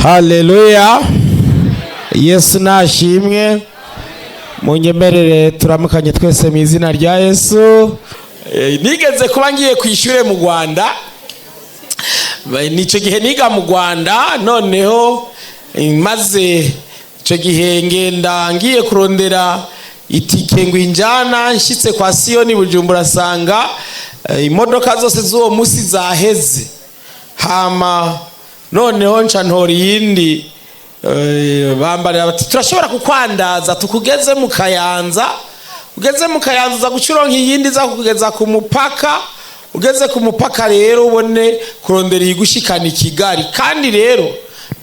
Haleluya, Yesu nashimwe. Munyemerere turamukanye twese mu izina rya Yesu. Nigeze kuba ngiye ku ishure mu Rwanda. Nicyo gihe niga mu Rwanda. Noneho maze icyo gihe ngenda ngiye kurondera itike ngo injana. Nshyitse kwa Siyoni Bujumbura, asanga imodoka zose z'uwo munsi zaheze. Hama noneho nca ntora iyindi. Bambarira bati: "Turashobora kukwandaza tukugeze mu Kayanza. Ugeze mu Kayanza uza guca uronka iyindi iza kukugeza ku mupaka. Ugeze ku mupaka rero ubone kurondera iyigushikana i Kigali." Kandi rero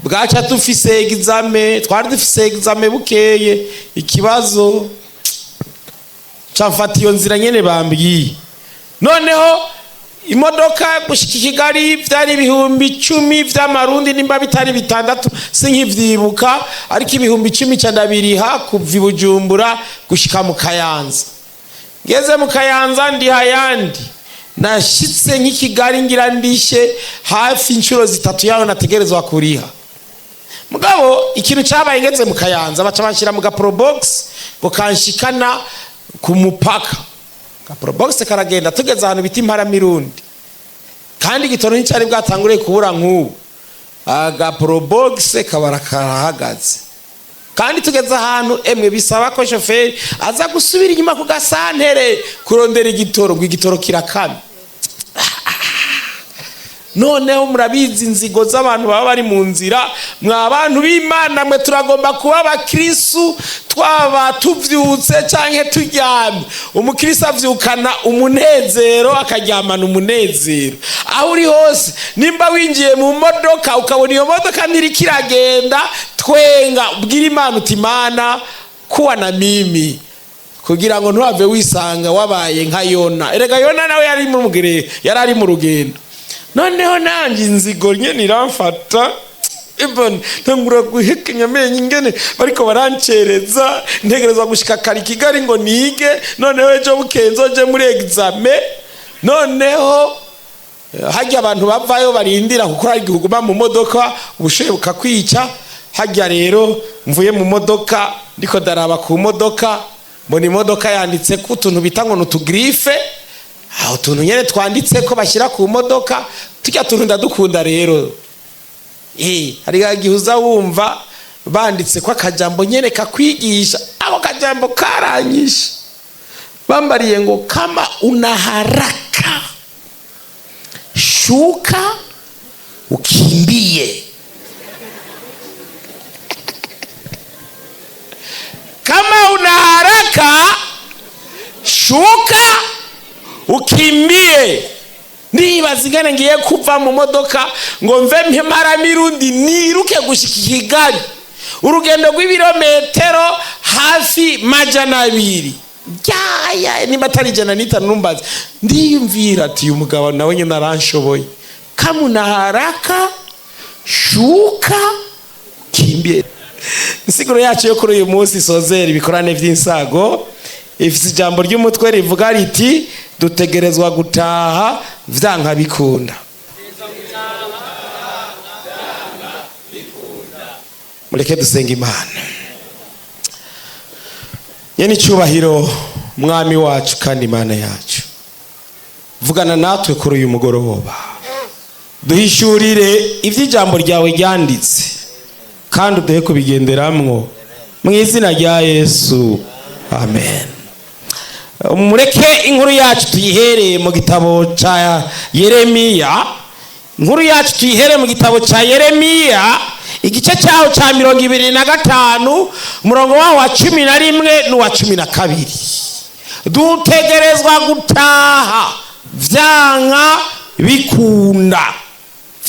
bwaca dufise examen, twari dufise examen bukeye, ikibazo. Nca mfata iyo nzira nyene bambwiye. Noneho imodoka gushika i Kigali byari 10,000 vy'amarundi, nimba bitari 6 sinkivyibuka, ariko 10,000 ca ndabiriha kuva i Bujumbura gushika mu Kayanza. Ngeze mu Kayanza ndiha ayandi. Nashitse nk'i Kigali ngira ndishe hafi inshuro zitatu yaho nategerezwa kuriha. Mugabo ikintu cyabaye, ngeze mu Kayanza baca banshyira mu gaprobox ngo kanshikana ku mupaka. Gaprobox karagenda, tugeze ahantu bita Imparamirundi, kandi igitoro nticyari bwatanguriye kubura nk'ubu. Agaprobox kabara karahagaze, kandi tugeze ahantu emwe bisaba ko shoferi aza gusubira inyuma ku gasantere kurondera igitoro, ngo igitoro kirakamye. Noneho murabizi inzigo z'abantu baba bari mu nzira. Mwa bantu b'Imana mwe, turagomba kuba abakristu twaba tuvyutse canke turyamye. Umukristu avyukana umunezero, akaryamana umunezero. Aho uri hose, nimba winjiye mu modoka ukabona iyo modoka ntiriko iragenda, twenga, ubwira Imana uti: "Imana, kuwa na mimi," kugira ngo ntuhave wisanga wabaye nka Yona. Erega Yona nawe yari mu yari ari mu rugendo. Noneho nanjye inzigo nyene iramfata. Ibon ntangura guhekenya amenyo ingene bariko barancereza, ntegerezwa gushika kare i Kigali ngo nige, noneho ejo bukeye nzoje muri examen. Noneho harya abantu bavayo barindira, kuko hari igihe uguma mu modoka ubushuhe bukakwica. Harya rero mvuye mu modoka, ndiko ndaraba ku modoka, mbona imodoka yanditse ko utuntu bita ngo ni utugriffe, aho utuntu nyene twanditse ko bashyira ku modoka. Tujya tuntu ndadukunda rero. Hari igihe uza wumva banditse ko akajambo nyene kakwigisha. Ako kajambo karanyishe. Bambariye ngo: "Kama una haraka, shuka ukimbie. Kama una haraka, shuka ukimbie." Ndibaza ingene ngiye kuva mu modoka ngo mve Mparamirundi niruke gushika i Kigali, urugendo rw'ibirometero hafi 200 ryaya, nimba atari 105 numbaze. Ndiyumvira ati: "Uyu mugabo nawe nyine aranshoboye. Kama una haraka, shuka ukimbie." Insiguro yacu yo kuri uyu munsi isozera ibikorane by'insago ifite ijambo ry'umutwe rivuga riti: "Dutegerezwa gutaha vyanka bikunda." Mureke dusenga Imana. Nyene icyubahiro, Mwami wacu kandi Imana yacu, vugana natwe kuri uyu mugoroba, duhishurire iby'ijambo ryawe ryanditse, kandi uduhe kubigenderamwo, mu izina rya Yesu, amen. Mureke inkuru yacu tuyihereye mu gitabo cya Yeremiya. Inkuru yacu tuyihereye mu gitabo cya Yeremiya, igice cyaho cya 25, umurongo waho wa 11 n'uwa 12. Dutegerezwa gutaha vyanka bikunda,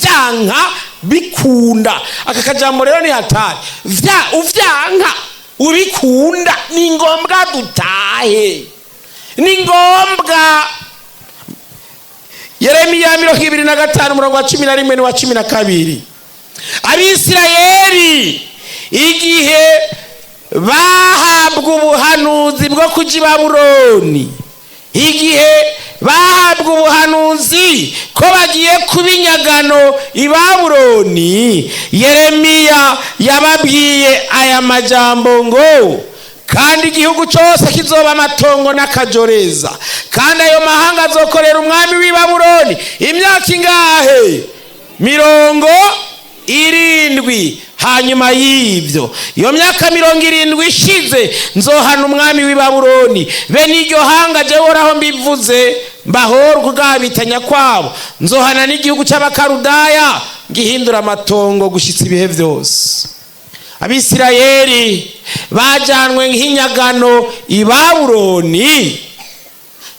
vyanka bikunda. Aka kajambo rero ni hatari. Vya uvyanka ubikunda, ni ngombwa dutahe, ni ngombwa. Yeremiya 25, umurongo wa 11 n'uwa 12. Abisirayeli igihe bahabwa ubuhanuzi bwo kuja i Babuloni, igihe Bahabwa ubuhanuzi ko bagiye kuba inyagano i Babuloni, Yeremiya yababwiye aya majambo ngo: "Kandi igihugu cyose kizoba amatongo n'akajoreza, kandi ayo mahanga azokorera umwami w'i Babuloni imyaka ingahe? 70. Hanyuma y'ibyo, iyo myaka 70 ishize, nzohana umwami w'i Babuloni be n'iryo hanga. Jewe Uhoraho mbivuze, mbahora ukugabitanya kwabo. Nzohana n'igihugu cy'Abakarudaya, ngihindura amatongo gushyitsa ibihe byose." Abisirayeli bajyanwe nk'inyagano i Babuloni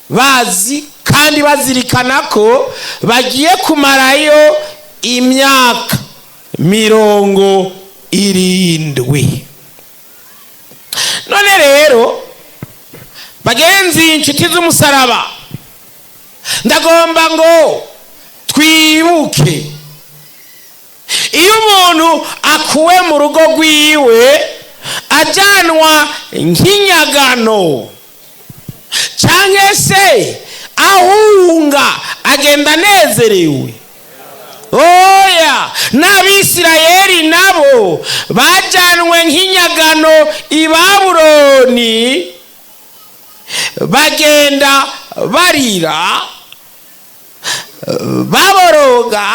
bazi kandi bazirikana ko bagiye kumarayo imyaka 70. None rero bagenzi, inshuti z'umusaraba, ndagomba ngo twibuke: iyo umuntu akuwe mu rugo rwiwe ajyanwa nk'inyagano cyangwa se ahunga, agenda anezerewe? Oya. N'Abisirayeli nabo bajyanwe nk'inyagano i Babuloni bagenda barira, baboroga,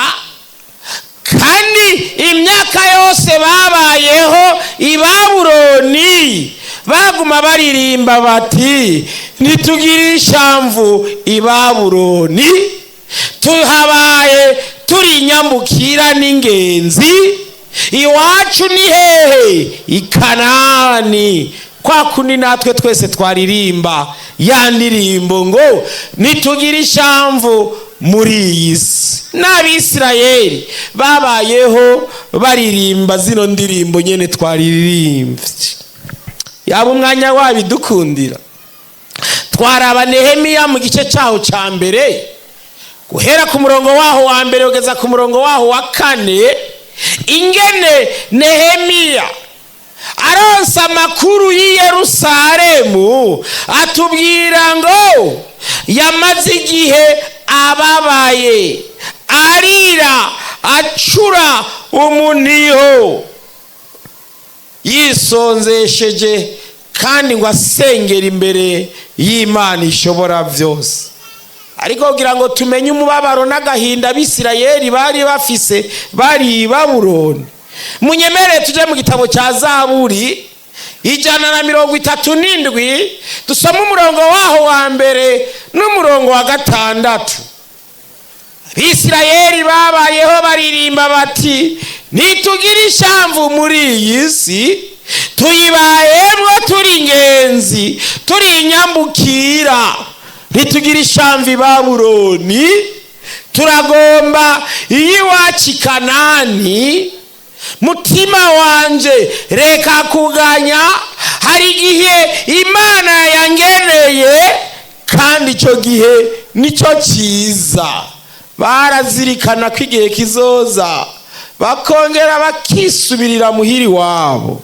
kandi imyaka yose babayeho i Babuloni baguma baririmba bati: "Ntitugire ishamvu i Babuloni, tuhabaye turi inyambukira n'ingenzi. Iwacu ni hehe? I Kanani." Kwa kundi natwe twese twaririmba ya ndirimbo ngo: "Ntitugire ishamvu muri iyi si." N'Abisirayeli babayeho baririmba zino ndirimbo nyine twaririmbye. Yaba umwanya wabidukundira, twaraba Nehemiya mu gice cyaho cya mbere, guhera ku murongo waho wa mbere kugeza ku murongo waho wa kane, ingene Nehemiya aronsa amakuru y'i Yerusalemu. Atubwira ngo yamaze igihe ababaye, arira, acura umuniho, yisonzesheje, kandi ngo asengera imbere y'Imana ishobora byose. Ariko kugira ngo tumenye umubabaro n'agahinda Abisirayeli bari bafise bari i Babuloni, munyemere tujye mu gitabo cya Zaburi 137, dusome umurongo waho wa mbere n'umurongo wa gatandatu. Abisirayeli babayeho baririmba bati: "Ntitugire ishamvu muri iyi si, tuyibayemwo turi ingenzi, turi inyambukira. Ntitugire ishamvu i Babuloni, turagomba iyo iwacu i Kanani. Mutima wanje, reka kuganya, hari igihe Imana yangereye, kandi icyo gihe nicyo cyiza." Barazirikana ko igihe kizoza bakongera bakisubirira muhiri wabo.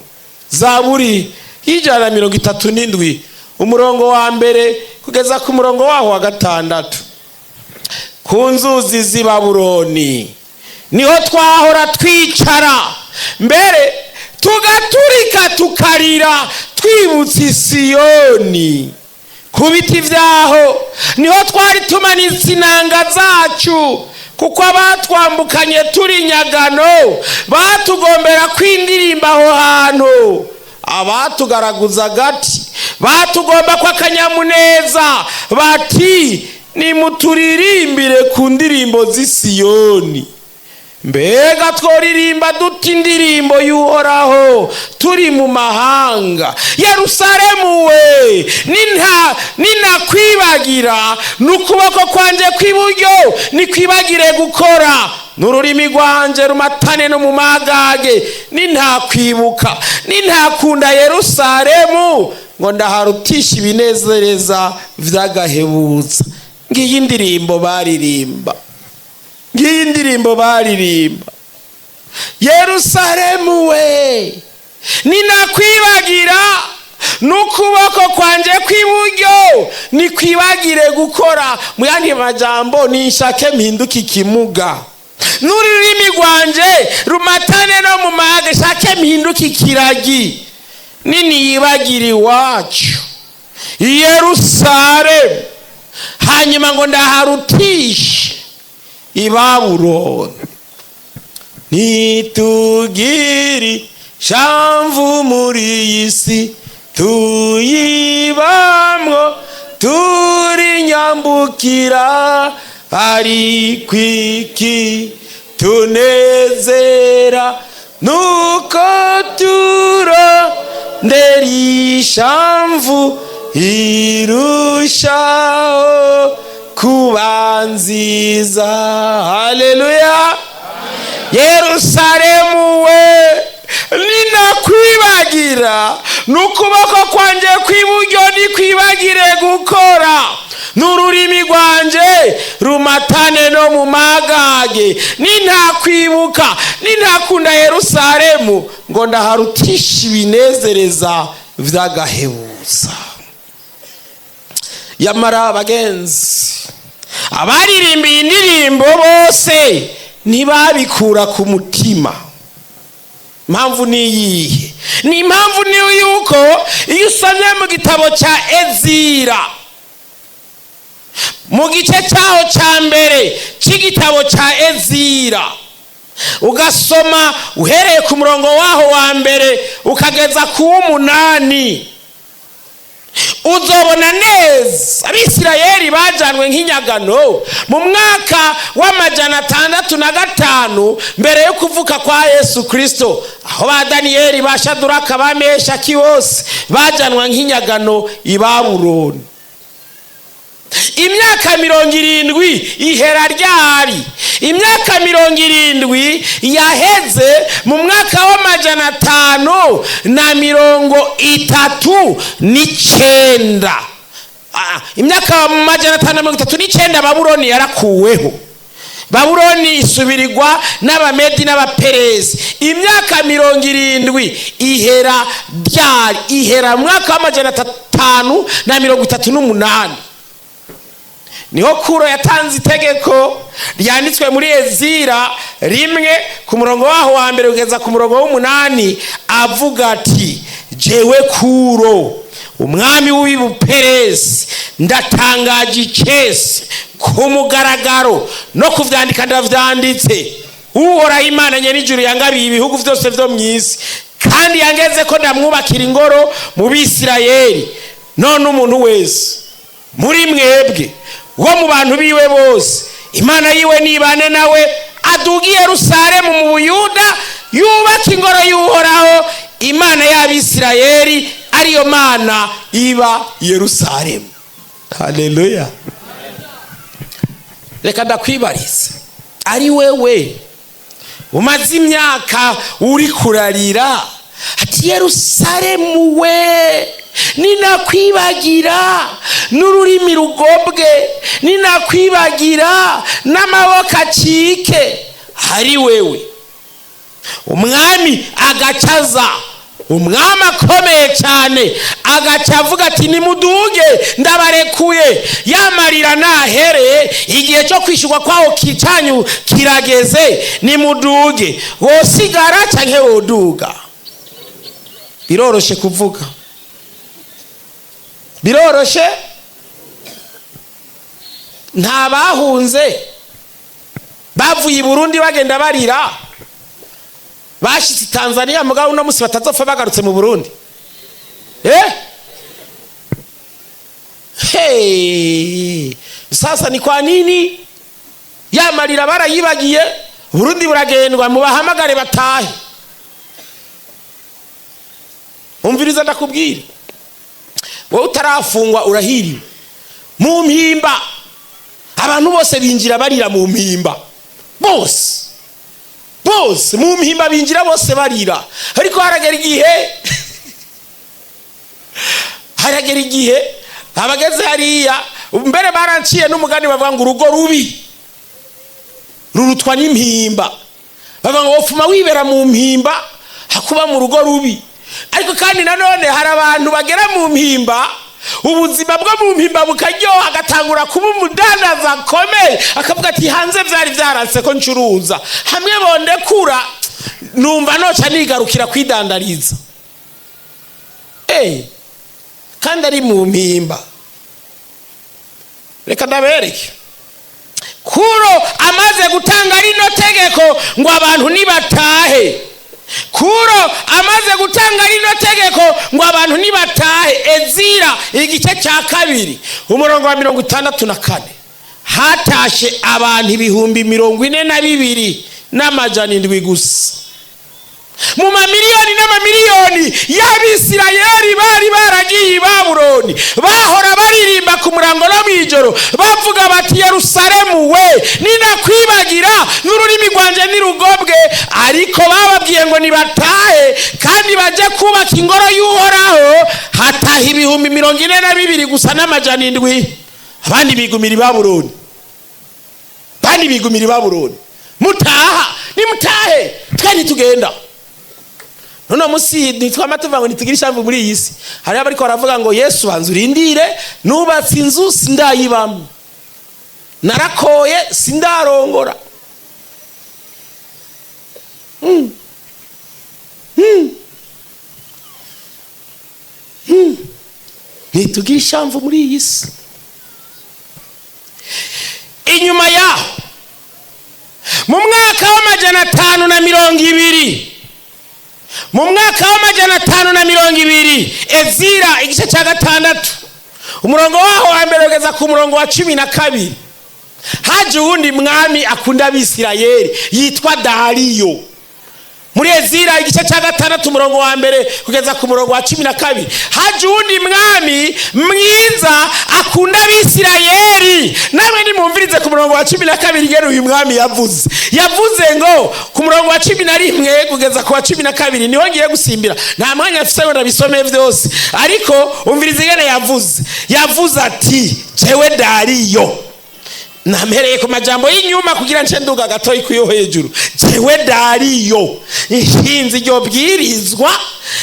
Zaburi y'137, umurongo wa mbere kugeza ku murongo waho wa gatandatu. Ku nzuzi z'i Babuloni niho twahora twicara mbere, tugaturika tukarira twibutse Isiyoni. Ku biti byaho niho twari tumanitse inanga zacu, kuko abatwambukanye turi inyagano batugombera kwindirimba aho hantu. Abatugaraguza agati batugomba ko akanyamuneza, bati: 'Nimuturirimbire ku ndirimbo z'Isiyoni.' Mbega tworirimba duta indirimbo y'Uhoraho turi mu mahanga? Yerusalemu we, ninakwibagira, n'ukuboko kwanjye kw'iburyo nikwibagire gukora, n'ururimi rwanjye rumatane no mu magage, nintakwibuka, nintakunda Yerusalemu ngo ndaharutisha ibinezereza vy'agahebutsa." Ngiyi indirimbo baririmba, ngiyi indirimbo baririmba: "Yerusalemu we, ninakwibagira, N'ukuboko kwanje kw'iburyo nikwibagire gukora. Mu yandi majambo, ninshake mpinduke ikimuga, n'ururimi rwanje rumatane no mu maga, shake mpinduke ikiragi, niniyibagira iwacu i Yerusalemu, hanyuma ngo ndaharutishe i Babuloni. Nitugiri shamvu muri iyi si tuyibamwo, turi nyambukira, ari kwiki tunezera nuko turondera ishamvu irushaho kuba nziza. Haleluya! Yerusalemu we, ninakwibagira, n'ukuboko kwanjye kw'iburyo nikwibagire gukora, n'ururimi rwanje rumatane no mu magage, nintakwibuka, nintakunda Yerusalemu, ngo ndaharutisha ibinezereza vy'agahebuza. Yamara bagenzi, abaririmbiye indirimbo bose ntibabikura ku mutima. Impamvu ni iyihe? Ni impamvu ni yuko iyo usomye mu gitabo cya Ezira, mu gice cyaho cya mbere cy'igitabo cya Ezira, ugasoma uhereye ku murongo waho wa mbere ukageza ku w'umunani, uzobona neza Abisirayeli bajanwe nk'inyagano mu mwaka wa 605 mbere yo kuvuka kwa Yesu Kristo, aho ba Daniyeli, ba Shaduraka, ba Meshaki bose bajanwa nk'inyagano i Babuloni. Imyaka 70 ihera ryari? Imyaka 70 yaheze mu mwaka wa 539. Imyaka 539 Babuloni yarakuweho, Babuloni isubirirwa n'Abamedi n'Abaperezi. Imyaka 70 ihera ryari? Ihera mu mwaka wa 538. Niho Kuro yatanze itegeko ryanditswe muri Ezira 1 ku murongo waho wa mbere kugeza ku murongo w'umunani, avuga ati: jewe Kuro, umwami w'Ubuperesi, ndatangaje icese ku mugaragaro, no kuvyandika ndavyanditse: Uhoraho Imana nyen'ijuru yangabiye ibihugu vyose vyo mw'isi, kandi yangeze ko ndamwubakira ingoro mu Bisirayeli. None umuntu wese muri mwebwe wo mu bantu biwe bose, Imana yiwe nibane nawe, aduge i Yerusalemu mu Buyuda, yubake ingoro y'Uhoraho Imana y'Abisirayeli, ariyo Mana iba Yerusalemu. Haleluya! Reka ndakwibariza, ari wewe umaze imyaka uri kurarira ati: Yerusalemu we, ninakwibagira n'ururimi rugobwe, ninakwibagira n'amaboko acike, hari wewe umwami agacaza, umwami akomeye cyane agaca avuga ati: nimuduge, ndabarekuye, yamarira nahere, igihe cyo kwishyurwa kwawo cyanyu kirageze, nimuduge, wosigara cyangwa woduga? Biroroshe kuvuga, biroroshe. Nta bahunze bavuye i Burundi bagenda barira, bashitse Tanzania, mugabo uno musi batazopfa bagarutse mu Burundi. Hey. Sasa ni kwa nini yamarira barayibagiye? Burundi buragendwa, mubahamagare batahe. Umviriza ndakubwira, wowe utarafungwa urahiriwe. Mu mpimba abantu bose binjira barira, mu mpimba bose bose, mu mpimba binjira bose barira. Ariko haragera igihe abageze hariya mbere baranciye n'umugani, bavuga ngo urugo rubi rurutwa n'impimba. Bavuga ngo wofuma wibera mu mpimba hakuba mu rugo rubi. Ariko kandi nanone hari abantu bagera mu Mpimba, ubuzima bwo mu Mpimba bukaryoha, agatangura kuba umudandaza akomeye, akavuga ati: "Hanze byari byaranse ko ncuruza, hamwe bondekura numva noca nigarukira kwidandariza." Kandi ari mu Mpimba. Reka ndabereke. Kuro amaze gutanga rino tegeko ngo abantu nibatahe, Kuro amaze gutanga rino tegeko ngo abantu nibatahe, Ezira igice cya 2, umurongo wa 64, hatashe abantu 42,700 gusa mu mamiliyoni n'amamiliyoni y'Abisirayeli bari baragiye i Babuloni. Bahora baririmba ku murango no mw'ijoro, bavuga bati: "Yerusalemu we, ninakwibagira n'ururimi rwanje nirugobwe." Ariko bababwiye ngo nibatahe kandi baje kubaka ingoro y'Uhoraho, hataha 42,700 gusa, abandi bigumira i Babuloni, abandi bigumira i Babuloni. Mutaha, nimutahe, twe ntitugenda. None musi ntitwama tuvuga ngo ntitugire ishamvu muri iyi si? Hariho abariko baravuga ngo: "Yesu, banza urindire, nubatse inzu sindayibamo, narakoye sindarongora." Ntitugire ishamvu muri iyi si. Inyuma yaho, mu mwaka w'520, mu mwaka w'520, Ezira igice cya 6, umurongo waho wa 1 ugeza ku murongo wa 12, haje uwundi mwami akunda Abisirayeli yitwa Dariyo. Muri Ezira igice cya 6, umurongo wa 1 kugeza ku murongo wa 12, haje uwundi mwami mwiza akunda Abisirayeli. Namwe nimumvirize ku murongo wa 12 ingene uyu mwami yavuze. Yavuze ngo, ku murongo wa 11 kugeza ku wa 12, niho ngiye gusimbira, nta mwanya mfise ngo ndabisome vyose, ariko umvirize ingene yavuze. Yavuze ati: "Jewe Dariyo," nampereye ku majambo y'inyuma kugira nce nduga gatoyi kuyo hejuru, "jewe Dariyo nshinze iryo bwirizwa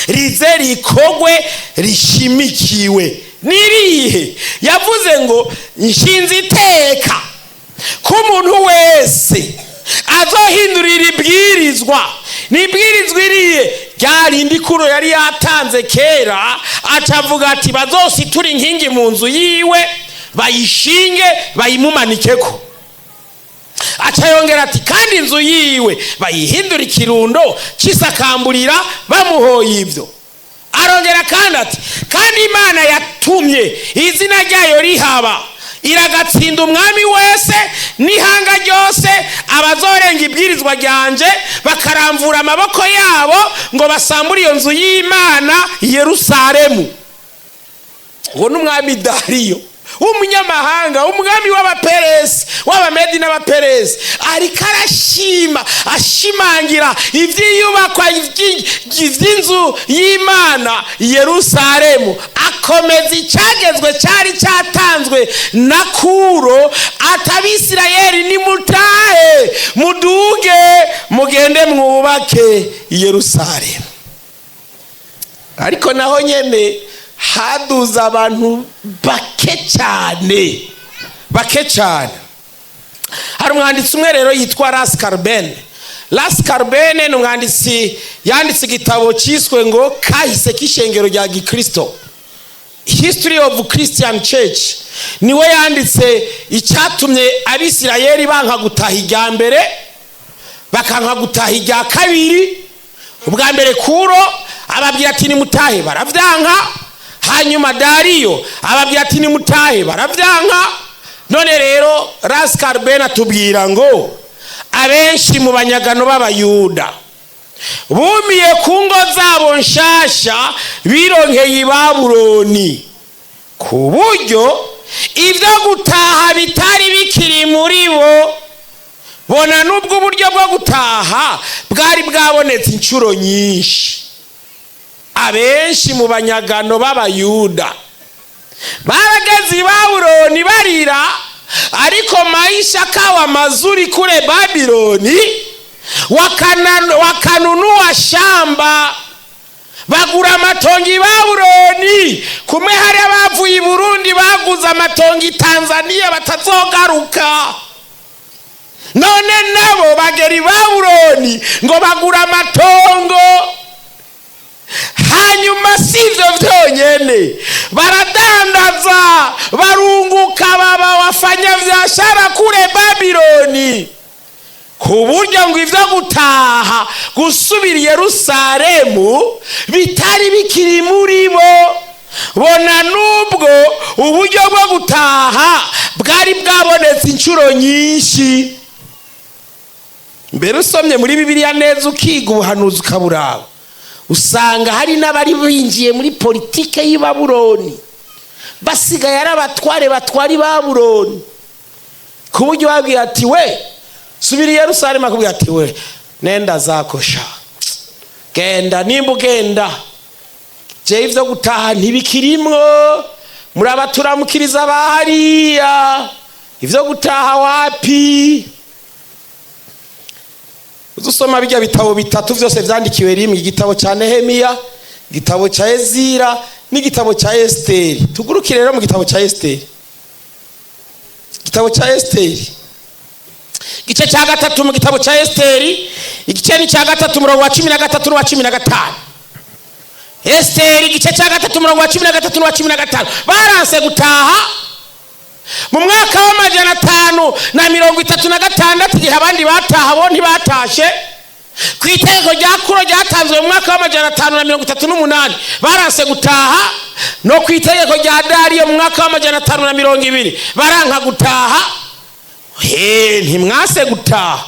rize rikogwe rishimikiwe." Nirihe? Yavuze ngo: "Nshinze iteka ko umuntu wese azohindurira ibwirizwa." Ni ibwirizwa iriye ryarindi Kuro yari yatanze kera, acavuga ati bazositura inkingi mu nzu yiwe, bayishinge, bayimumanikeko. Aca yongera ati kandi inzu yiwe bayihindura ikirundo cy'isakamburira bamuhoye ibyo. Arongera kandi ati kandi Imana yatumye izina ryayo rihaba iragatsinda umwami wese n'ihanga ryose abazorenga ibwirizwa ryanje, bakaramvura amaboko yabo ngo basambure iyo nzu y'Imana Yerusalemu. Uwo ni umwami Dariyo w'umunyamahanga, umwami w'Abaperesi, w'Abamedi n'Abaperesi, ariko arashima, ashimangira iby'iyubakwa by'inzu y'Imana Yerusalemu, akomeza icyagezwe cyari cyatanzwe na Kuro, ati: "Abisirayeli, nimutahe, muduge, mugende mwubake Yerusalemu." Ariko naho nyene haduze abantu bake cyane, bake cyane. Hari umwanditsi umwe rero yitwa Ras Carbene. Ras Carbene ni umwanditsi yanditse igitabo cyiswe ngo Kahise k'ishengero rya Gikristo, History of Christian Church. Niwe yanditse icyatumye Abisirayeli banka gutaha irya mbere, bakanka gutaha irya kabiri. Ubwa mbere Kuro ababwira ati nimutahe, baravyanka. Hanyuma Dariyo ababwira ati nimutahe, baravyanka. None rero Ras Carbene atubwira ngo abenshi mu banyagano b'Abayuda bumiye ku ngo zabo nshasha bironkeye i Babuloni, ku buryo ibyo gutaha bitari bikiri muri bo, bona n'ubwo uburyo bwo gutaha bwari bwabonetse inshuro nyinshi. Abenshi mu banyagano b'Abayuda barageze i Babuloni barira, ariko maisha kawa mazuri kule Babiloni, wakanunua shamba. Bagura amatongo i Babuloni. Kumwe hari abavuye i Burundi baguze amatongo i Tanzania batazogaruka, none nabo bagera i Babuloni ngo bagura amatongo. Hanyuma si ibyo byonyine, baradandaza, barunguka, baba wafanyabiashara kure Babiloni, ku buryo ngo ibyo gutaha gusubira i Yerusalemu bitari bikiri muri bo. Bona nubwo uburyo bwo gutaha bwari bwabonetse inshuro nyinshi. Mbere usomye muri Bibiliya neza, ukiga ubuhanuzi, ukaburaba, usanga hari n'abari binjiye muri politike y'i Babuloni, basigaye ari abatware batwara i Babuloni, ku buryo babwira ati: "We, subira i Yerusalemu." Akubwira ati: "We, nenda zakosha, genda nimba ugenda, jewe ivyo gutaha ntibikirimwo. Murabaturamukiriza bahariya, ivyo gutaha wapi." Uzusoma bijya bitabo bitatu vyose vyandikiwe rimwe, igitabo ca Nehemiya, igitabo ca Ezira n'igitabo ca Esiteri. Tugurukire rero mu gitabo ca Esiteri, igitabo ca Esiteri, igice cya gatatu. Mu gitabo cya Esiteri, igice ni cya gatatu, umurongo wa 13 n'uwa 15. Esiteri, igice cya gatatu, umurongo wa 13 n'uwa 15. Baranse gutaha mu mwaka w'536, igihe abandi bataha bo ntibatashe. Ku itegeko rya Kuro ryatanzwe mu mwaka w'538, baranse gutaha. No ku itegeko rya Dariyo mu mwaka w'520, baranka gutaha. He, ntimwase gutaha.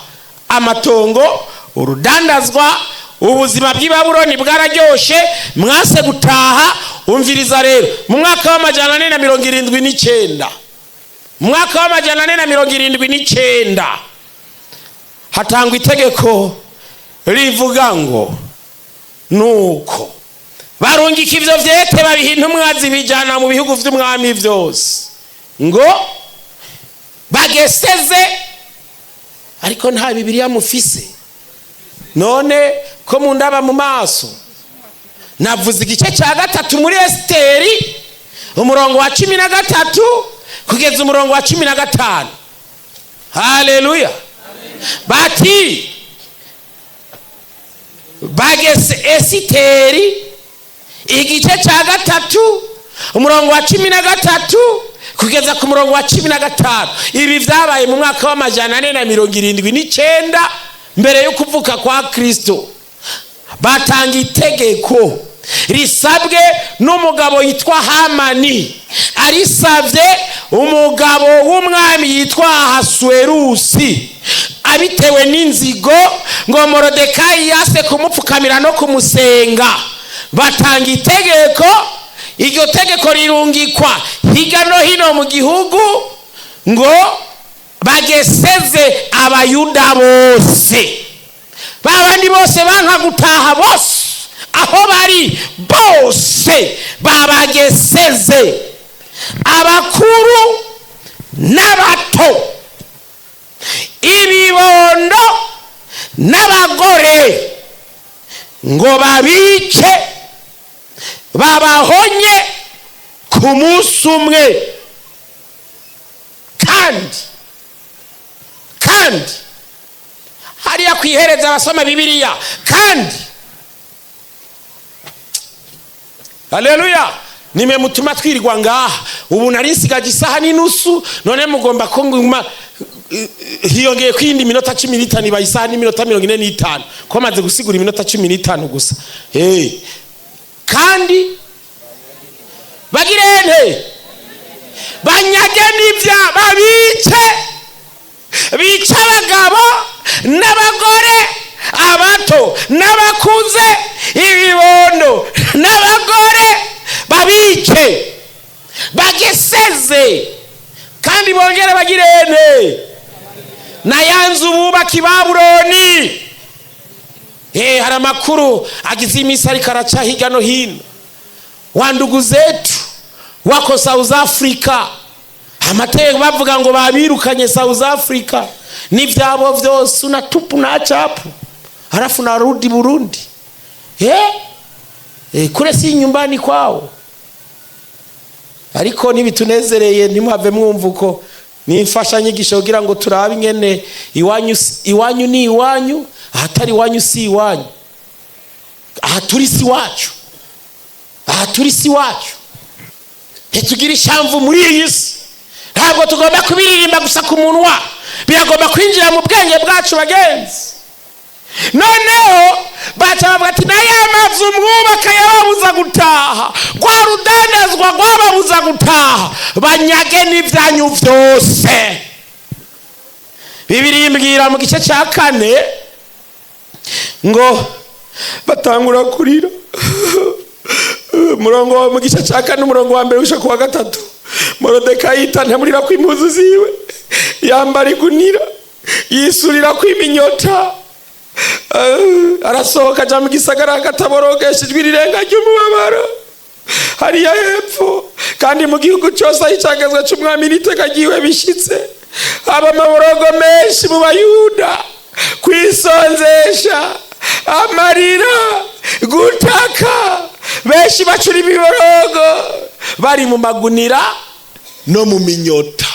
Amatongo, urudandazwa, ubuzima bw'i Babuloni bwararyoshe, mwase gutaha. Umviriza rero, mu mwaka w'479, mu mwaka w'479, hatangwa itegeko rivuga ngo nuko barungika ivyo vyete, babiha intumwa, zibijana mu bihugu vy'umwami vyose, ngo bageseze. Ariko nta Bibiliya mufise? None ko mundaba mu maso? Navuze igice cya gatatu muri Esiteri, umurongo wa 13 kugeza umurongo wa 15. Haleluya! Bati bagese. Esiteri, igice cya gatatu, umurongo wa 13 kugeza ku murongo wa 15. Ibi byabaye mu mwaka w'479 mbere yo kuvuka kwa Kristo. Batanga itegeko risabwe n'umugabo yitwa Hamani, arisabye umugabo w'umwami yitwa Ahasuwerusi, abitewe n'inzigo ngo Morodekayi yase kumupfukamira no kumusenga. Batanga itegeko, iryo tegeko rirungikwa hirya no hino mu gihugu, ngo bageseze Abayuda bose, babandi bose banka gutaha, bose aho bari bose babageseze, abakuru n'abato, ibibondo n'abagore, ngo babice, babahonye ku munsi umwe. Kandi hariya kwihereza abasoma Bibiliya, kandi haleluya, nimwe mutuma twirirwa ngaha. Ubu nari nsigaje isaha n'inusu, none mugomba ko nguma, hiyongeye ko iyindi minota 15, ibaye isaha n'iminota 45, ko maze gusigura iminota 15 gusa. Hey. Kandi bagirente banyage n'ibya, babice, bice abagabo n'abagore, abato n'abakuze, ibibondo n'abagore, babice, bageseze, kandi bongere bagirente nayanzu bubaka i Babuloni. Hari amakuru agize iminsi ariko araca hirya no hino, wa ndugu zetu wako South Africa, amategeko bavuga ngo babirukanye South Africa n'ivyabo vyose, unatupu na chapu, halafu narudi Burundi. Kule si nyumbani kwao. Ariko ntibitunezereye, ntimuhave mwumva uko. Ni imfashanyigisho kugira ngo turabe ingene iwanyu iwanyu ni iwanyu, ahatari iwanyu si iwanyu. Aha turi si iwacu, aha turi si iwacu. Ntitugira ishamvu muri iyi si. Ntabwo tugomba kubiririmba gusa ku munwa, biragomba kwinjira mu bwenge bwacu, bagenzi. Noneho baca bavuga ati: "Na ya mazu mwubaka yababuza gutaha, rwa rudandazwa rwababuza gutaha, banyage n'ibyanyu byose." Bibiliya imbwira mu gice cya 4 ngo batangura kurira. Umurongo, mu gice cya 4, umurongo wa 1 gushika ku wa 3: Morodekayi yitantamurira ko impuzu ziwe, yambara igunira, yisurira ko iminyota, arasohoka aja mu gisagara hagati, aborogesha ijwi rirenga ry'umubabaro hariya hepfo. Kandi mu gihugu cyose aho icagezwe c'umwami n'iteka ryiwe bishitse, haba amaborogo menshi mu Bayuda, kwisonzesha, amarira, gutaka, benshi bacura imiborogo bari mu magunira no mu minyota.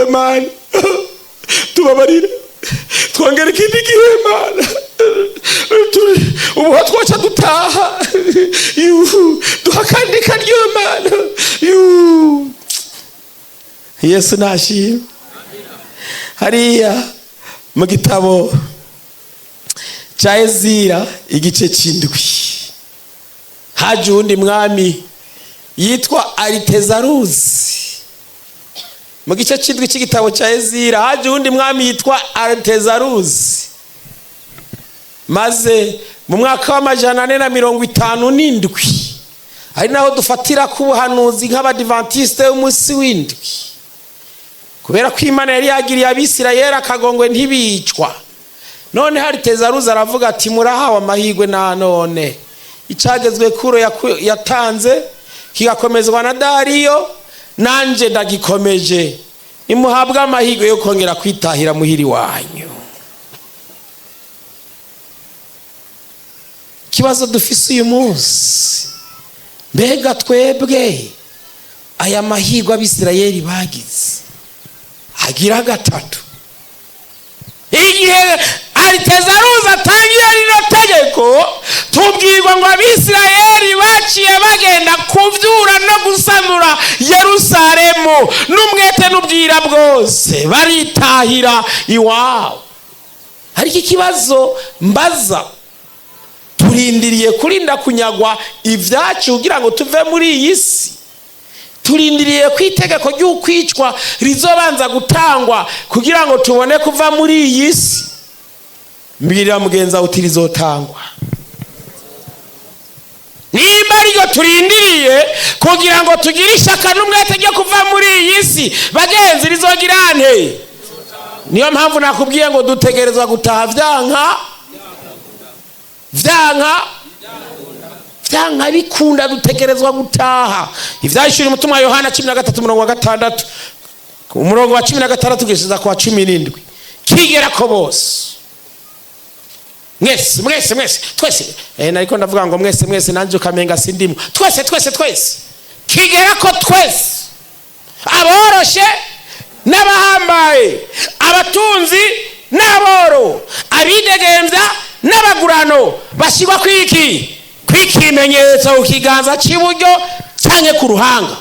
Mana, tubabarire, twongere ikindi gihe. Mana, ubu ho twoca dutaha. Yuhu, duha akandi karyo, Mana. Yuhu. Yesu nashimwe. Hariya mu gitabo cya Ezira, igice cy'indwi, haje uwundi mwami yitwa Aritezaruzi. Mu gice cy'indwi cy'igitabo cya Ezira haje uwundi mwami yitwa Aritezaruzi. Maze mu mwaka wa 457, ari naho dufatira ku buhanuzi nk'Abadivantisite b'umunsi w'indwi, kubera ko Imana yari yagiriye Abisirayeli akagongwe ntibicwa. None Aritezaruzi aravuga ati: "Murahawe amahirwe na none. Icagezwe Kuro yatanze kigakomezwa na Dariyo, nanje ndagikomeje. Nimuhabwe amahirwe yo kongera kwitahira muhiri wanyu." Ikibazo dufise uyu munsi: mbega twebwe aya mahirwe Abisirayeli bagize agira gatatu, igihe Aritezaruzi atangiye rino tegeko, tubwirwa ngo Abisirayeli baciye bagenda kuvyura no gusanura Yerusalemu n'umwete n'ubwira bwose, baritahira iwabo. Ariko ikibazo mbaza: turindiriye kurinda kunyagwa ibyacu kugira ngo tuve muri iyi si? Turindiriye ko itegeko ry'ukwicwa rizobanza gutangwa kugira ngo tubone kuva muri iyi si? Mbwirira mugenzi wawe uti: "Rizotangwa." Nimba ariryo turindiriye kugira ngo tugire ishyaka n'umwete ryo kuva muri iyi si, bagenzi, rizogira nte? Niyo mpamvu nakubwiye ngo dutegerezwa gutaha vyanka vyanka vyanka bikunda, dutegerezwa gutaha. Ivyahishura umutumwa wa Yohana 13, umurongo wa 6, umurongo wa 16 kugeza ku wa 17: kigera ko bose, mwese, mwese, mwese, twese. Nariko ndavuga ngo mwese, mwese, nanje ukamenga sindimo. Twese, twese, twese, kigera ko twese, aboroshe n'abahambaye, abatunzi n'aboro, abidegembya n'abagurano, bashyirwa kwiki? Kw'ikimenyetso ku kiganza cy'iburyo cyangwa ku ruhanga,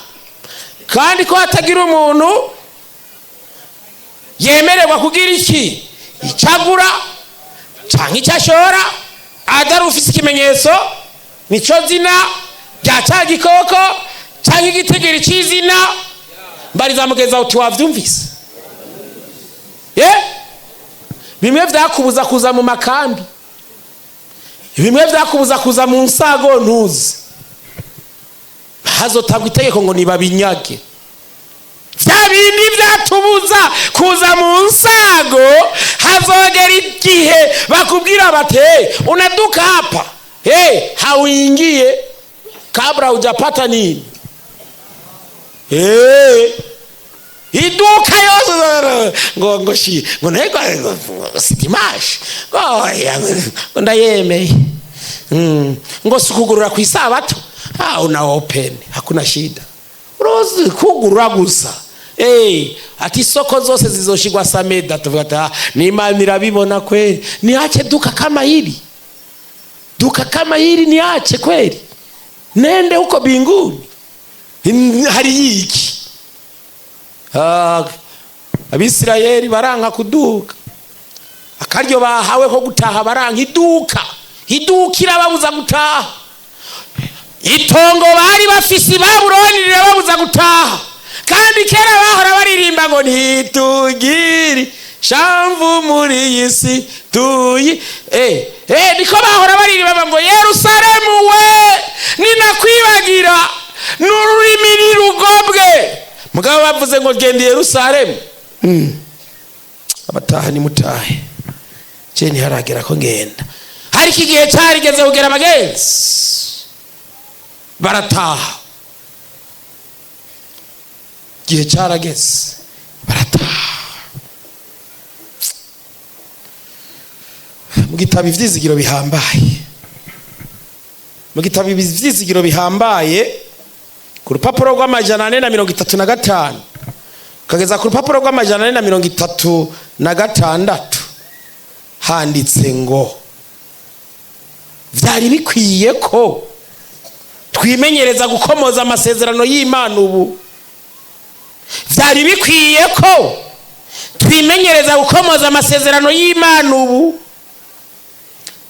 kandi ko hatagira umuntu yemererwa kugira iki icagura cyangwa icyo ashora atari ufite ikimenyetso, nico zina rya cya gikoko cyangwa igitigiri cy'izina. Mbariza mugenzi wawe uti: "Wavyumvise?" Ye bimwe vyakubuza kuza mu makambi, bimwe vyakubuza kuza mu nsago, ntuzi hazotangwa itegeko ngo nibabinyage vya bindi vyatubuza kuza mu nsago. Hazogera igihe bakubwira bati: "Hey, unaduka hapa, hey, hauingie kabla hujapata nini." Hey, iduka yose ngo shi ngo ntego ngo si dimanche, ngo oya, ngo ndayemeye. Ngo si ukugurura ku isabato, ah, una open, hakuna shida, urozi kugurura gusa. Ati isoko zose zizoshigwa sameda. Tuvuga ati ah, n'Imana irabibona kweli, niache duka kama hili, duka kama hili niache kweli, nende huko binguni? Hari iki? Ah, Abisirayeli baranka kuduka akaryo bahawe ko gutaha, baranka iduka, iduka irababuza gutaha. Itongo bari bafise i Babuloni rirababuza gutaha. Kandi kera bahora baririmba ngo ntitugiri shamvu muri iyi si tuyi, niko bahora baririmba ngo Yerusalemu we, ninakwibagira n'ururimi nirugobwe. Mugabo bavuze ngo genda Yerusalemu, abataha nimutahe, je ntiharagera ko ngenda. Ariko igihe cyarigeze kugera, abagenzi, barataha. Igihe cyarageze barataha. Mu gitabo Ivyizigiro bihambaye, mu gitabo Ivyizigiro bihambaye, ku rupapuro rw'435 ukageza ku rupapuro rw'436, handitse ngo vyari bikwiye ko twimenyereza gukomoza amasezerano y'Imana ubu. Vyari bikwiye ko twimenyereza gukomoza amasezerano y'Imana ubu.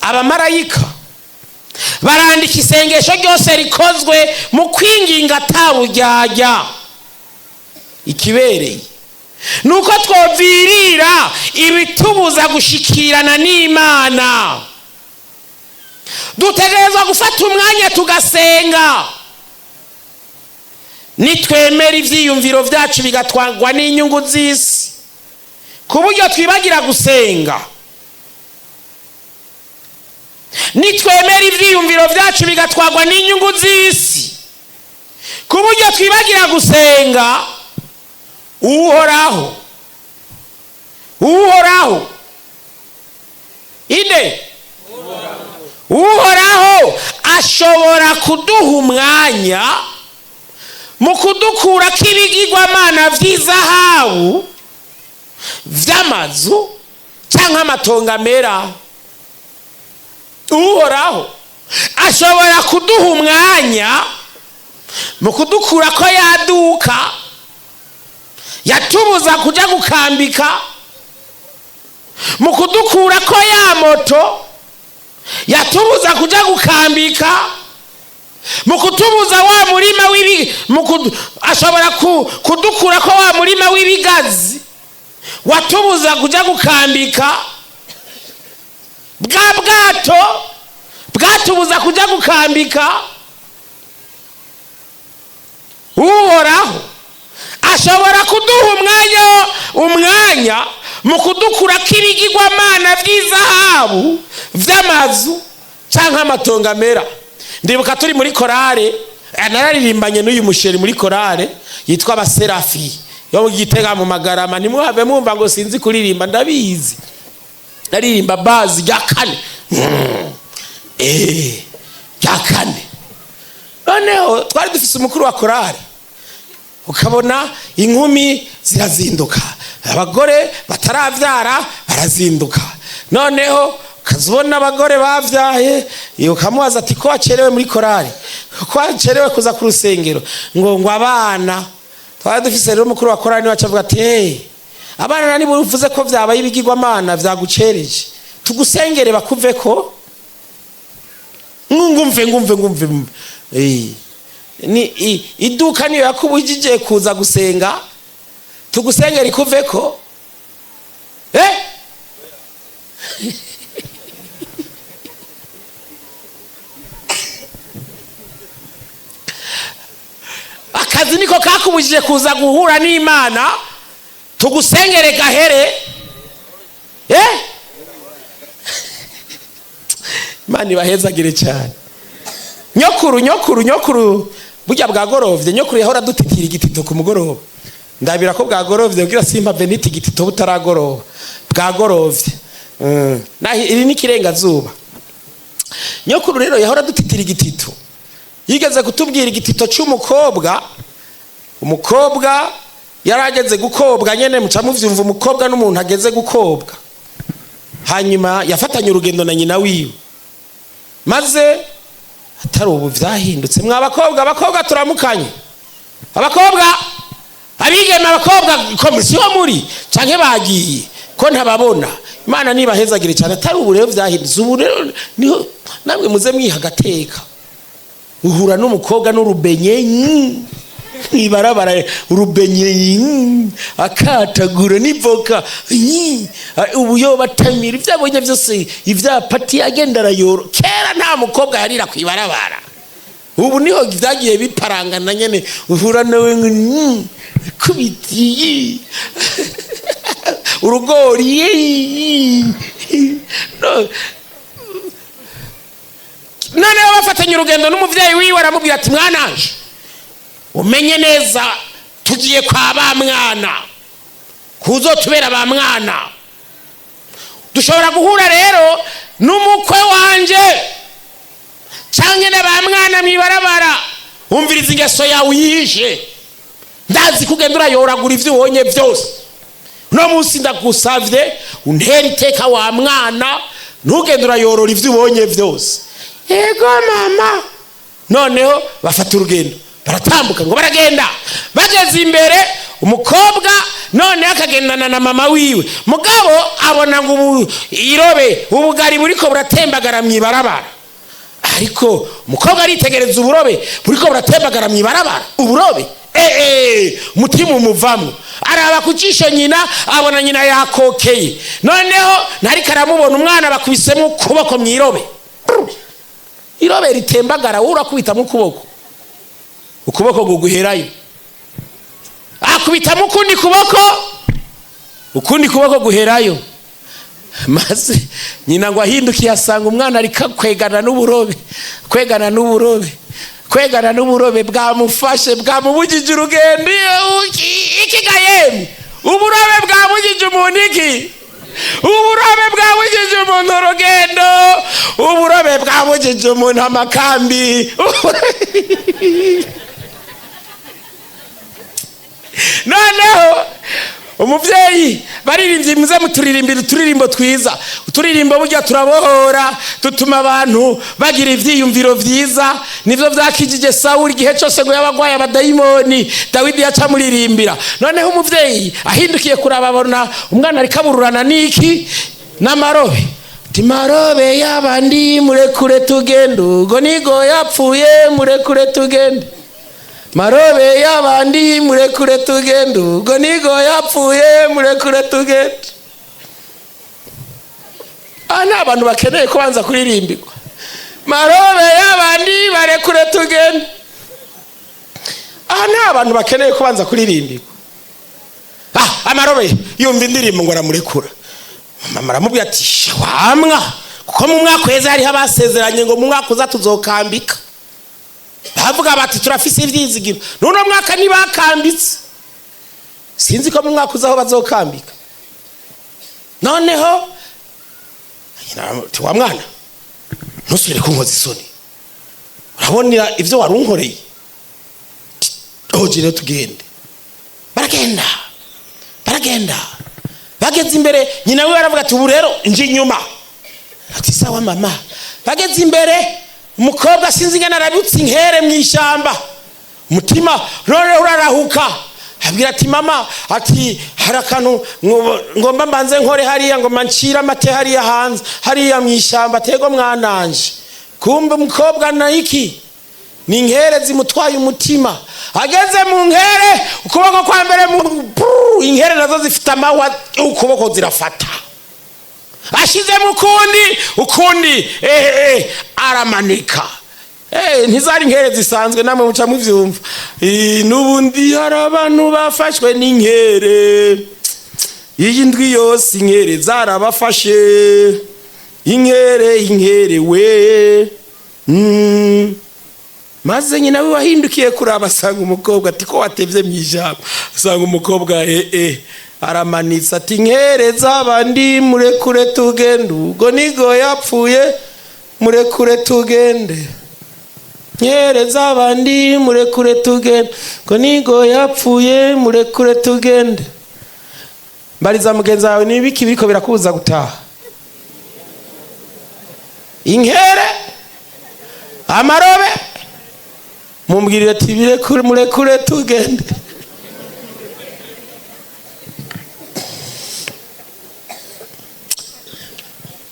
Abamarayika barandika isengesho ryose rikozwe mu kwinginga ataburyarya. Ikibereye nuko twovirira ibitubuza gushikirana n'Imana. Dutegerezwa gufata umwanya tugasenga. Nitwemera ivyiyumviro vyacu bigatwangwa n'inyungu z'isi ku buryo twibagira gusenga, nitwemera ivyiyumviro vyacu bigatwagwa n'inyungu z'isi ku buryo twibagira gusenga, Uhoraho, Uhoraho inde, Uhoraho ashobora kuduha umwanya mu kudukurako ibigirwamana vy'izahabu, vy'amazu canke amatongo amera. Uhoraho ashobora kuduha umwanya mu kudukurako yaduka yatubuza kuja gukambika, mu kudukurako ya moto yatubuza kuja gukambika, mu kutubuza wa murima w'ibi, ashobora kudukurako wa murima w'ibigazi watubuza kuja gukambika, bwa bwato bwatubuza kuja gukambika. Uhoraho ashobora kuduha umwanya mu kudukurako ibigirwamana vy'izahabu, vy'amazu canke amatongo amera. Ndibuka turi muri korale, nararirimbanye n'uyu musheri muri korale yitwa Abaserafi yo mu Gitega mu Magarama. Ntimuhave mwumva ngo sinzi kuririmba, ndabizi, naririmba bazi rya kane, rya kane. Noneho twari dufise umukuru wa korale, ukabona inkumi zirazinduka, abagore bataravyara barazinduka. Noneho ukazibona abagore bavyaye, ukamubaza ati ko wacerewe muri korale, ko wacerewe kuza ku rusengero? Ngo abana. Twari dufise rero umukuru wa korale, niwe acavuga ati hey, abana niba uvuze ko vyabaye ibigirwamana vyagucereje, tugusengere bakuveko. Ngumve ngumve ngumve, ni iduka niyo yakubujije kuza gusenga, tugusengera ikuveko. Akazi niko kakubujije kuza guhura n'Imana, tugusengere gahere. Imana ibahezagire cyane. Nyokuru, nyokuru, nyokuru, burya bwagorovye, nyokuru yahora dutitira igitito ku mugoroba. Ndabira ko bwagorovye kugira simpa veniti igitito butaragoroba. Bwagorovye. Nahi iri ni kirenga zuba. Nyokuru rero yahora dutitira igitito. Yigeze kutubwira igitito cy'umukobwa. Umukobwa yari ageze gukobwa nyene, muca muvyumva, umukobwa n'umuntu ageze gukobwa. Hanyuma yafatanye urugendo na nyina wiwe, maze atari ubu vyahindutse. Mwa bakobwa, abakobwa turamukanye, abakobwa, abigeme, abakobwa komisiyo muri canke bagiye ko ntababona, Imana nibahezagire cyane. Atari ubu rero vyahindutse. Ubu rero niho namwe muze mwiha agateka. Uhura n'umukobwa n'urubenye mw'ibarabara, urubenye akatagura n'ivoka, ubu yo batamira ibyo abonye byose, ivyapati agenda arayoro. Kera nta mukobwa yarira kw'ibarabara. Ubu niho vyagiye biparangana nyene, uhura nawe ngo kubitiye urugori. No. Noneho bafatanye urugendo n'umuvyeyi wiwe, aramubwira ati: "Mwananje, umenye neza, tugiye kwa ba mwana, kuzotubera ba mwana. Dushobora guhura rero n'umukwe wanje canke na ba mwana mw'ibarabara. Wumviriza, ingeso yawe uyishe. Ndazi ko ugenda urayoragura ivyo ubonye byose. Uno munsi ndagusavye untera iteka wa mwana, ntugende urayorora ivyo ubonye byose." "Yego mama." Noneho bafata urugendo, baratambuka ngo baragenda. Bageze imbere, umukobwa noneho akagendana na mama wiwe, mugabo abona ngo ubu irobe, ubugari buriko buratembagara mw'ibarabara. Ariko umukobwa aritegereza uburobe buriko buratembagara mw'ibarabara, uburobe, umutima umuvamwo. Araba ku jisho nyina, abona nyina yakokeye. Noneho ntariko aramubona. Umwana bakubisemo ukuboko mw'irobe, irobe ritembagara. Wowe urakubitamo ukuboko, ukuboko guguherayo. Akubitamo ukundi kuboko, ukundi kuboko guherayo. Maze nyina ngo ahindukiye, asanga umwana ariko kwegana n'uburobe, kwegana n'uburobe, kwegana n'uburobe. Bwamufashe, bwamubugije urugendo. Iki gayemwe, uburobe bwabugije umuntu iki? Uburobe bwabugije umuntu urugendo, uburobe bwabugije umuntu amakambi. Noneho umuvyeyi, baririmbye, muze muturirimbira uturirimbo twiza. Uturirimbo burya turabohora, dutuma abantu bagira ivyiyumviro vyiza. Nivyo vyakijije Sawuli. Igihe cose ngo yabagwaye abadayimoni, Dawidi yaca amuririmbira. Noneho umuvyeyi ahindukiye kuraba, abona umwana ariko abururana n'iki? N'amarobe. Ati: "Marobe y'abandi, murekure tugende, ubwo nigo yapfuye, murekure tugende. Marobe y'abandi, murekure tugende, ubwo nigo yapfuye, murekure tugende." Aha ni abantu bakeneye kubanza kuririmbirwa. Marobe y'abandi, barekure tugende. Aha ni abantu bakeneye kubanza kuririmbirwa. Ah, amarobe yumva indirimbo ngo aramurekura. Mama aramubwira ati: "Wamwa, kuko mu mwaka uheze hariho abasezeranye ngo mu mwaka uza tuzokambika, bavuga bati turafise ivyizigiro. N'uno mwaka ntibakambitse, sinzi ko mu mwaka uza aho bazokambika." Noneho ati: "Wa mwana, ntusubire kunkoza isoni. Urabonera ivyo wari unkoreye? Hoje rero tugende." Baragenda, baragenda. Bageze imbere, nyina we aravuga ati: "Ubu rero nje inyuma." Ati: "Sawa mama." Bageze imbere, umukobwa sinzi ingene arabutse inkere mu ishyamba. Umutima noneho urarahuka, abwira ati: "Mama," ati, "hari akantu ngomba mbanze nkore hariya, ngomba ncire amate hariya hanze, hariya mu ishyamba." "Tego mwananje." Kumbe umukobwa na iki ni inkere zimutwaye umutima. Ageze mu nkere, ukuboko kwa mbere inkere nazo zifite amahwa, ukuboko zirafata. Ashizemo ukundi, ukundi aramanika. Ntizari inkere zisanzwe, namwe muca muvyumva. N'ubundi hari abantu bafashwe n'inkere iyi ndwi yose, inkere zarabafashe, inkere, inkere we. Maze nyina we wahindukiye kuraba, asanga umukobwa, ati: "Ko watevye mw'ijambo?" Asanga umukobwa aramanitse, ati: "Inkere z'abandi, murekure tugende, ubwo nigo yapfuye." Murekure tugende. Nyereza abandi, murekure tugende. Ngo nigo yapfuye, murekure tugende. Mbariza mugenzi wawe, nibiki biriko birakubuza gutaha? Inkere, amarobe. Mumbwirire ati birekure, murekure tugende.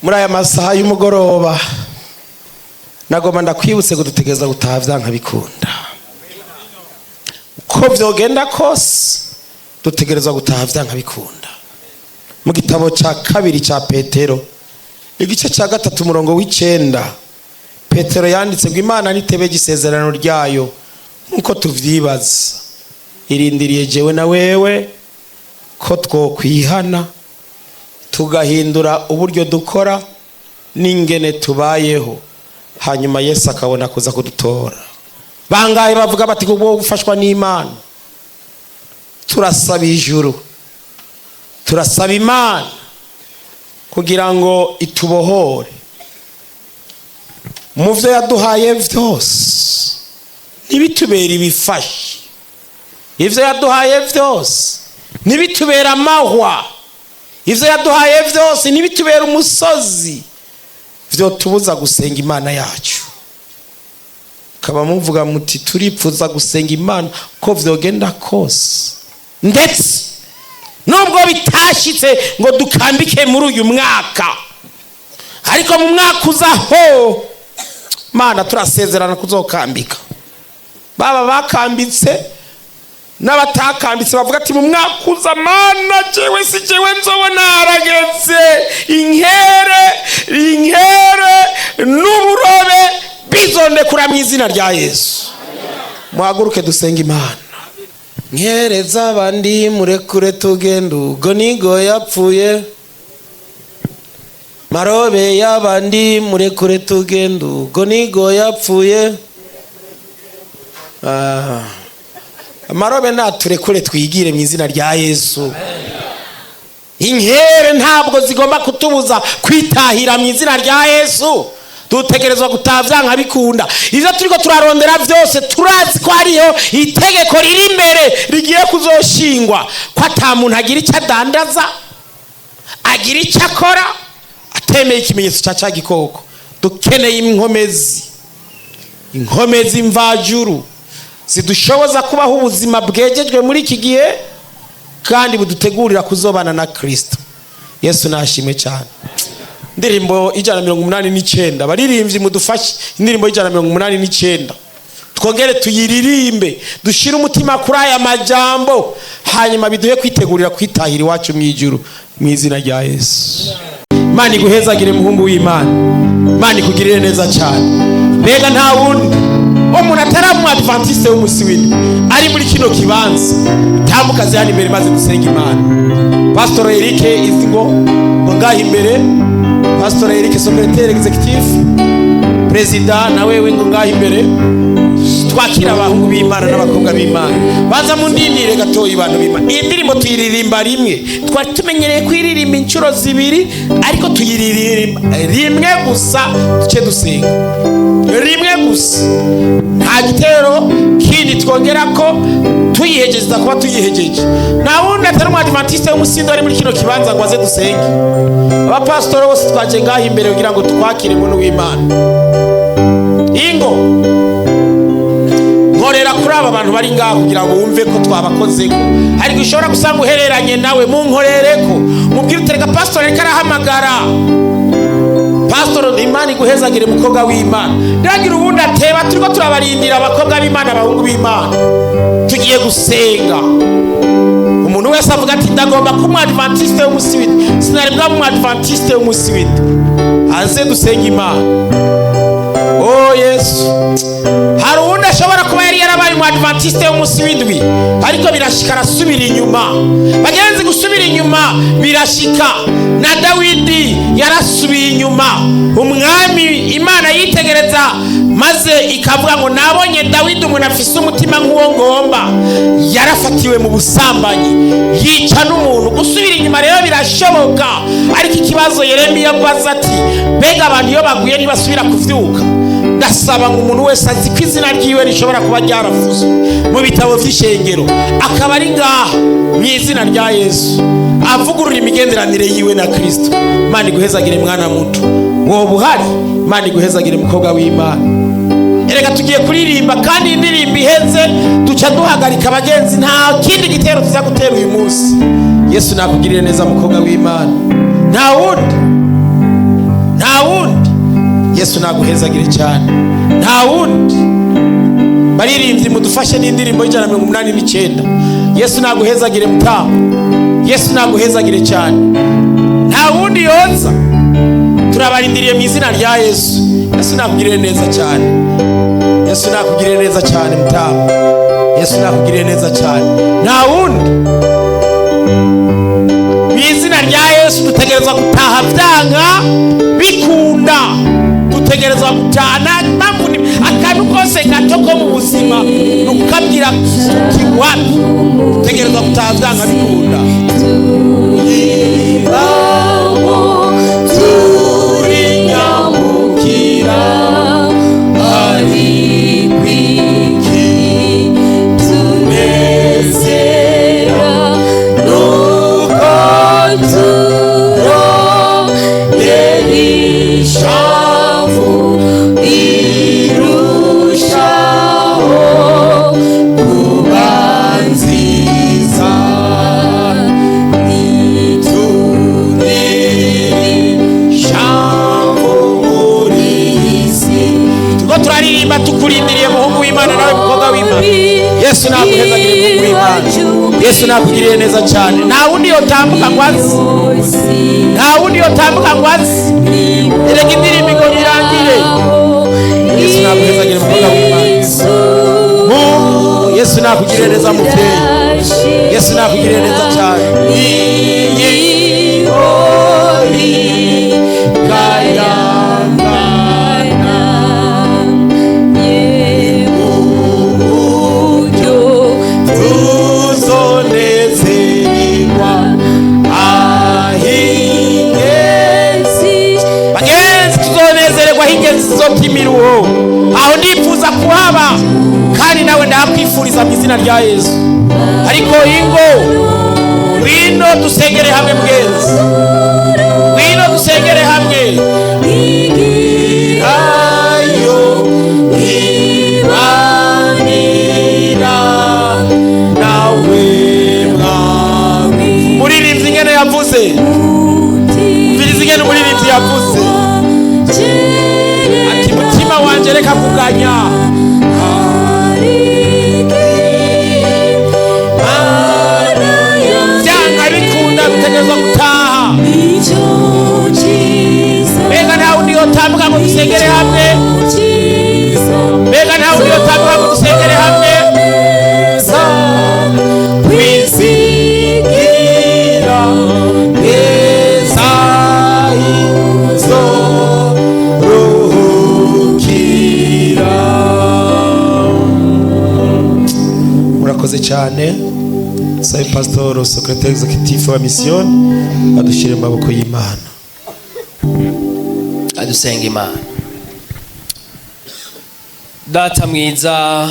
Muri aya masaha y'umugoroba nagomba ndakwibutse kudutegereza gutaha vyanka bikunda. Uko vyogenda kose dutegerezwa gutaha vyanka bikunda. Mu gitabo ca kabiri ca Petero, igice ca 3, umurongo w'9, Petero yanditse ngo Imana nitebe isezerano ryayo nkuko tuvyibaza, irindiriye jewe na wewe ko twokwihana tugahindura uburyo dukora n'ingene tubayeho, hanyuma Yesu akabona kuza kudutora. Bangahe bavuga bati kubwo gufashwa n'Imana turasaba ijuru, turasaba Imana kugira ngo itubohore mu vyo yaduhaye vyose, ntibitubere ibifashe. Ivyo yaduhaye vyose ntibitubere amahwa. Ivyo yaduhaye vyose ntibitubere umusozi vyotubuza gusenga Imana yacu. Kaba muvuga muti turipfuza gusenga Imana ko vyogenda kose, ndetse nubwo bitashitse ngo dukambike muri uyu mwaka, ariko mu mwaka uzaho Mana turasezerana kuzokambika. Baba bakambitse n'abatakambitse bavuga ati mu mwaka uza Mana jewe si jewe nzobona harageze, inkere inkere n'uburobe bizondekura mu izina rya Yesu. Muhaguruke dusenge Imana. Nkereza abandi, murekure tugende, ubwo nigo yapfuye. Marobe y'abandi, murekure tugende, ubwo nigo yapfuye. Amarobe naturekure twigire mu izina rya Yesu. Inkere ntabwo zigomba kutubuza kwitahira mu izina rya Yesu. Dutegerezwa gutaha vyanka bikunda. Ivyo turiko turarondera vyose turazi ko hariho itegeko riri imbere rigiye kuzoshingwa, ko ata muntu agira icyo adandaza, agira icyo akora atemeye ikimenyetso ca ca gikoko. Dukeneye inkomezi, inkomezi mvajuru zidushoboza kubaho ubuzima bwegejwe muri iki gihe kandi budutegurira kuzobana na Kristo. Yesu nashimwe cyane. Indirimbo 189, abaririmbyi mudufashe. Indirimbo 189 twongere tuyiririmbe, dushire umutima kuri aya majambo, hanyuma biduhe kwitegurira kwitahira iwacu mu ijuru mu izina rya Yesu. Imana iguhezagire muhungu w'Imana, Imana ikugirire neza cyane. Mbega nta wundi umuntu atari umu adventiste w'umusi w'indwi ari muri kino kibanza, tambukaze hano imbere maze dusenga Imana. Pastor Eric Izingo ngo ngaha imbere, Pastor Eric secrétaire exécutif, président nawe we ngo ngaha imbere, twakira abahungu b'Imana n'abakobwa b'Imana. Baza mu ndindire gatoyi abantu b'Imana. Iyi ndirimbo tuyiririmba rimwe, twari tumenyereye kuyiririmba inshuro zibiri, ariko tuyiririmba rimwe gusa duce dusenga rimwe gusa, nta gitero kindi twongera ko tuyihegeza kuba tuyihegeje. Nta wundi atari umu adventiste w'umusindo ari muri kino kibanza ngo aze dusenge. Abapasitori bose twaje ngaha imbere kugira ngo twakire umuntu w'Imana. Ingo nkorera kuri aba bantu bari ngaha kugira ngo wumve ko twabakozeko. Ariko ushobora gusanga uhereranye nawe, munkorereko, mubwire utereka pasitori ariko arahamagara. Pastor, Imana iguhezagire mukobwa w'Imana. Ndagira ubundi ateba, turiko turabarindira abakobwa b'Imana, abahungu b'Imana. Tugiye gusenga. Umuntu wese avuga ati ndagomba kuba umu adventiste w'umusi w'indwi, sinari bwa umu adventiste w'umusi w'indwi, aze dusenga Imana. Oh Yesu, hari uwundi ashobora kuba yari yarabaye umu adventiste w'umunsi w'indwi, ariko birashika arasubira inyuma. Bagenzi, gusubira inyuma birashika. Na Dawidi yarasubiye inyuma. Umwami Imana yitegereza Maze ikavuga ngo: "Nabonye Dawidi, umuntu afise umutima nk'uwo ngomba, yarafatiwe mu busambanyi, yica n'umuntu." Gusubira inyuma rero birashoboka, ariko ikibazo Yeremiya abaza ati: "Mbega abantu iyo baguye ntibasubira kuvyuka?" Ndasaba ngo umuntu wese azi ko izina ryiwe rishobora kuba ryarafuzwe mu bitabo vy'ishengero, akaba ari ngaha, mu izina rya Yesu avugurura imigenderanire yiwe na Kristo. Imana iguhezagire, mwana muto woba uhari. Imana iguhezagire, mukobwa w'Imana. Erega tugiye kuririmba, kandi indirimbo iheze duca duhagarika, abagenzi. Nta kindi gitero tuza gutera uyu munsi. Yesu nakugirire neza, mukobwa w'Imana. Nta wundi, nta wundi. Yesu naguhezagire cyane. Nta wundi. Baririmbyi, mudufashe n'indirimbo y'189. Yesu naguhezagire, mutamu. Yesu naguhezagire cyane. Nta wundi yoza. Turabarindiriye mu izina rya Yesu. Yesu nakugirire neza cyane. Yesu nakugirire neza cyane, mutamu. Yesu nakugirire neza cyane. Nta wundi. Mu izina rya Yesu, dutegerezwa gutaha byanga bikunda. Dutegerezwa gutaha. Nta mpamvu akantu kose gato ko mu buzima ni ukukabwira tuti: "Wapi!" Dutegerezwa gutaha byanga bikunda. Tuyibamo turi nyamukira, ari kwiki tunezera nuko turongera ishavu irushaho kuba nziza. Nitugire Shamvu muri iyi si. Turiko turaririmba tukurindiriye, muhungu w'Imana, nawe mukobwa w'Imana. Yesu naguhezagire, muhungu w'Imana. Yesu nakugiriye neza cyane. Nta wundi yotambuka ngo aze, nta wundi yotambuka ngo aze. Erega indirimbo igomba irangire. Yesu naguhezagire, mukobwa w'Imana. Yesu nakugiriye neza, muvyeyi. Yesu nakugiriye neza cyane. Iyi hori kayangana uburyo Tuzonezerwa ahingenzi. Bagenzi, tuzonezererwa ahingenzi zizopimira uwo. Aho ndifuza kuhaba, kandi nawe ndahakwifuriza mu izina rya Yesu. Ariko ingo, ngwino dusengere hamwe. Mugenzi, ngwino dusengere hamwe. Ayo ibanira nawe mwami. Umuririmbyi ingene yavuze, umviriza ingene umuririmbyi yavuze ati: "Mutima wanje, reka kuganya." Byanga bikunda bitegerezwa gutaha. Mbega nta wundi yotambuka ngo dusengere hamwe? Mbega nta wundi yotambuka ngo dusengere hamwe? Kwizigira neza izo ruhukira. Murakoze cyane. Sabe pastor secrétaire exécutif wa mission adushyire mu maboko y'Imana. Adusenga Imana. Data mwiza,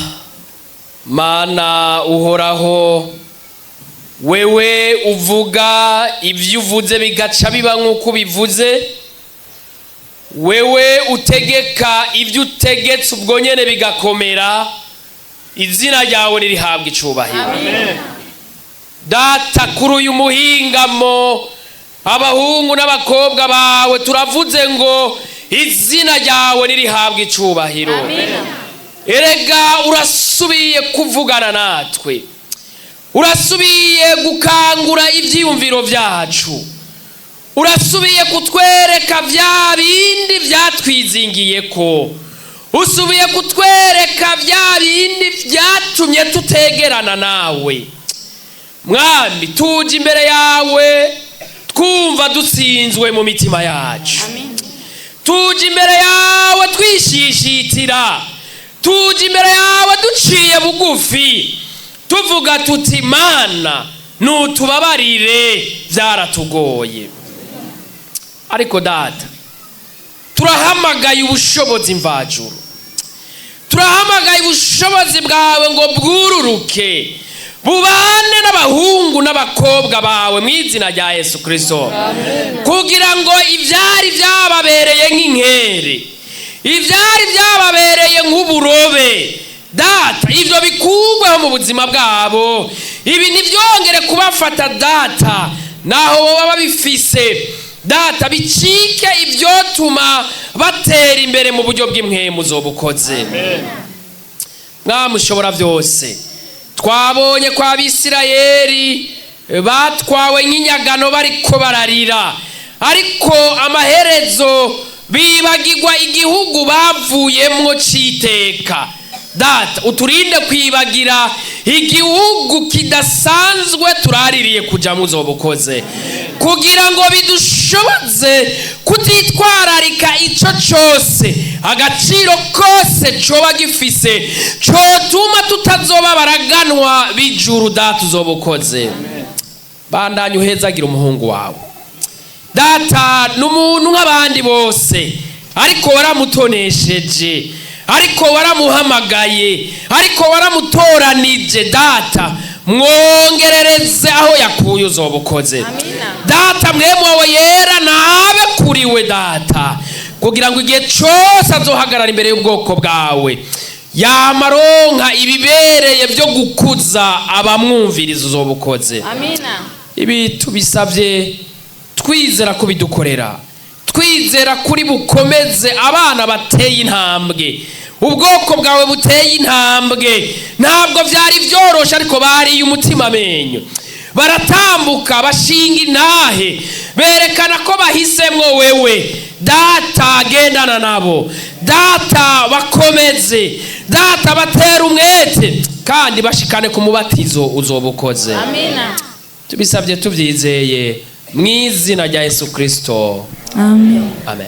Mana uhoraho, wewe uvuga ibyo uvuze bigaca biba nk'uko ubivuze, wewe utegeka ibyo utegetse ubwo nyene bigakomera, izina ryawe ririhabwa icubahiro. Data, kuri uyu muhingamo abahungu n'abakobwa bawe turavuze ngo izina ryawe nirihabwa icubahiro. Erega urasubiye kuvugana natwe, urasubiye gukangura ibyiyumviro byacu, urasubiye kutwereka bya bindi byatwizingiye ko, usubiye kutwereka bya bindi byatumye tutegerana nawe. Mwami, tuje imbere yawe twumva dutsinzwe mu mitima yacu, tuje imbere yawe twishishitira. Tuje imbere yawe duciye bugufi, tuvuga tuti: "Mana, nutubabarire, byaratugoye." Ariko Data, turahamagaye ubushobozi mvajuru, turahamagaye ubushobozi bwawe ngo bwururuke bubane n'abahungu n'abakobwa bawe mu izina rya Yesu Kirisito, kugira ngo ibyari byababereye nk'inkere, ibyari byababereye nk'uburobe, Data, ibyo bikugweho mu buzima bwabo, ibi ntibyongere kubafata. Data, naho baba babifise, Data, bicike ibyotuma batera imbere mu buryo bw'impwemu. Uzobukoze, Mwamushobora byose. Twabonye ko Abisirayeli batwawe nk'inyagano bariko bararira, ariko amaherezo bibagirwa igihugu bavuyemwo c'iteka. Data, uturinde kwibagira igihugu kidasanzwe turaririye kujamo. Uzobukoze, kugira ngo bidushoboze kutitwararika ico cose, agaciro kose coba gifise cotuma tutazoba baraganwa b'ijuru. Data, uzobukoze. Bandanye uhezagira umuhungu wawe. Data, ni umuntu nk'abandi bose, ariko waramutonesheje, ariko waramuhamagaye, ariko waramutoranije. Data, mwongerereze aho yakuye. Uzobukoze, Data. Mpwemu wawe yera nabe kuriwe, Data, kugira ngo igihe cyose azohagarara imbere y'ubwoko bwawe yamaronka ibibereye byo gukuza abamwumviriza. Uzobukoze. Amina. Ibi tubisabye twizera kubidukorera, twizera kuri bukomeze abana bateye intambwe, ubwoko bwawe buteye intambwe. Ntabwo byari byoroshe, ariko bariye umutima amenyo, baratambuka, bashinga intahe, berekana ko bahisemwo wewe. Data, gendana nabo. Data, bakomeze. Data, batera umwete kandi bashikane ku mubatizo. Uzobukoze. Amina. Tubisabye tubyizeye mu izina rya Yesu Kirisito. Amen. Amen.